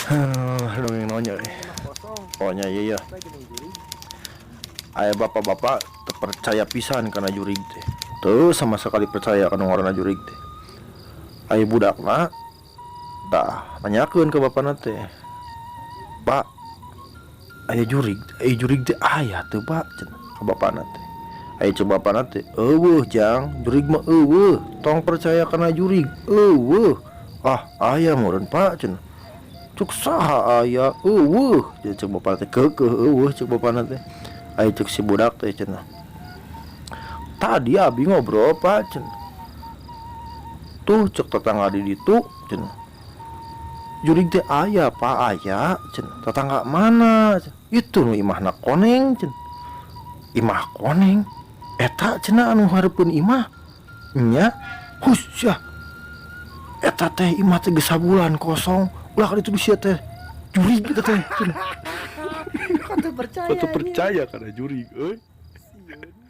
Aduh, nanya eh. Pokoknya iya ya. Aya bapak-bapak terpercaya pisan kana jurig teh. Tuh sama sekali percaya kana ngaranna jurig teh. Aya budakna tah nanyakeun ke bapakna teh. "Pak, aya jurig teh aya teu, Pak?" cenah ka bapakna teh. Aya cek bapakna teh, "Euweuh, Jang, jurig mah euweuh, tong percaya kana jurig, euweuh." "Ah, aya meureun, Pak," cenah. "Cuk saha aya, euweuh," cek bapakna teh, keukeuh euweuh cek bapakna teh. Aya cek si budak teh cenah. "Tadi abi ngobrol, Pak," cenah. "Tuh cek tetangga di ditu," cenah. "Jurig teh aya, Pak, aya," cenah. "Tetangga mana?" cenah. "Itu nu imahna koneng," cenah. "Imah koneng? Eta," cenah, "anu hareupeun imah." "Nya, hus sia. Eta teh imah teh geus sabulan kosong. Ulah ka ditu sia teh. Jurig eta teh," cenah. Kok teu percaya? Kok teu percaya kana jurig euy. Sieun.